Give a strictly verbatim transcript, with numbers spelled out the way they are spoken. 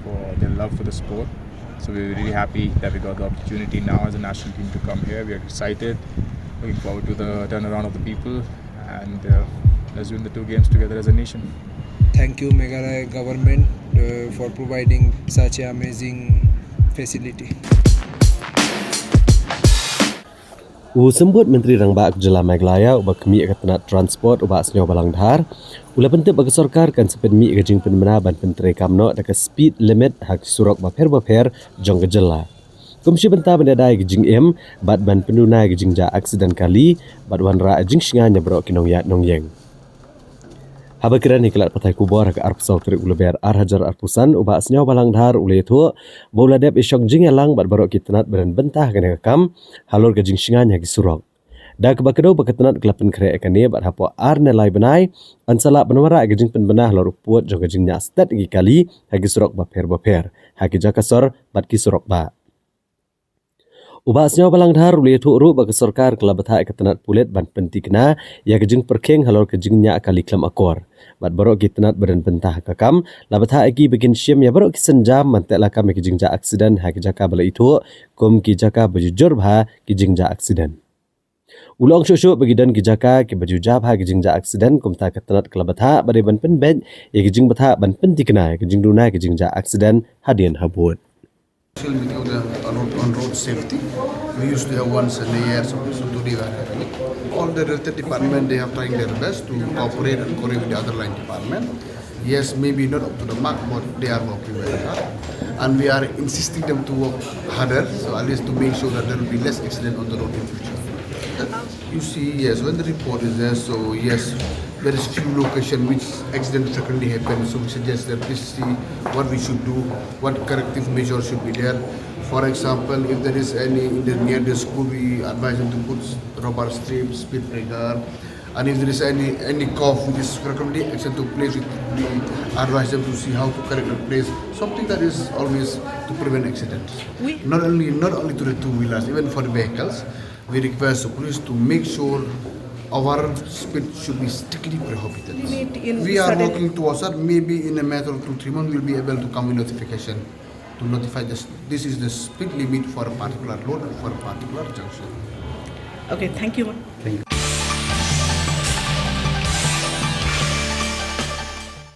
for their love for the sport. So we're really happy that we got the opportunity now as a national team to come here. We are excited, looking forward to the turnaround of the people, and uh, let's win the two games together as a nation. Thank you, Meghalaya government, uh, for providing such an amazing facility. U Symbud Myntri Rangbah ka Jylla Meghalaya uba khmih ïa ka tnat transport u Bah Sniawbhalang Dhar u la pyntip ba ka sorkar kan sa pynmih ïa ka jingpynbna ban pyntreikam noh da ka speed limit ha ki surok bapher bapher jong ka jylla. Kum shi bynta ban ïada ïa ka jingim bad ban pynduna ïa ka jingjia aksiden kali bad wanrah ïa ka jingsngewsih ïa baroh ki nongïaid nongïeng. Haba kren ha ki lad pathai khubor ha ka arphew saw tarik u Lber ar hajar arphew san, u Bah Sniawbhalang Dhar u la ïathuh ba u la dep ïashong jingïalang bad baroh ki tnat ba don bynta ha kane ka kam halor ka jingsngewsih ha ki surok. Da kaba kdew ba ka tnat ka la pynkhreh ïa kane bad hapoh ar ne lai bnai yn sa lah ban wanrah ïa ka jingpynbna halor u pud jong ka jingñiah stet ïa ki kali ha ki surok bapher bapher, ha ki jaka sor bad ki surok bah. U Bah Sniawbhalang Dhar u la ïathuh ruh ba ka sorkar ka la bthah ïa ka tnat pulit ban pyntikna ïa ka jingpyrkhing halor ka jingñiah kali khlem akor. Bad baroh ki tnat ba don bynta ha ka kam la bthah ïa ki ba kin shim ïa baroh ki sienjam ban teh lakam ïa ka jingjia aksiden ha ki jaka ba la ithuh kum ki jaka ba jur jur bha ki jingjia aksiden. U la ong shuh shuh ba ki don ki jaka kiba jur jur bha ki jingjia aksiden, kumta ka tnat ka la bthah ba dei ban pynbeit ïa ka jingbthah ban pyntikna ïa ka jingduna ïa ka jingjia aksiden hadien habud. Special meeting on the on road, on road safety. We used to have once in a year, so, so today we are having it. All the related department, they have trying their best to cooperate and coordinate with the other line department. Yes, maybe not up to the mark, but they are working very hard. And we are insisting them to work harder, so at least to make sure that there will be less accident on the road in future. You see, yes, when the report is there, so yes, there is few location which accident frequently happen. So we suggest that please see what we should do, what corrective measures should be there. For example, if there is any in the near the school, we advise them to put rubber strips, speed breaker. And if there is any any curve which is frequently accident took place, we advise them to see how to correct the place. Something that is always to prevent accidents. We- Not only not only to the two wheelers, even for the vehicles, we request the police to make sure our speed should be strictly prohibited. Limit in We are certain- working towards that. Maybe in a matter of two three months, we'll be able to come with notification to notify this. This is the speed limit for a particular road and for a particular junction. Okay, thank you.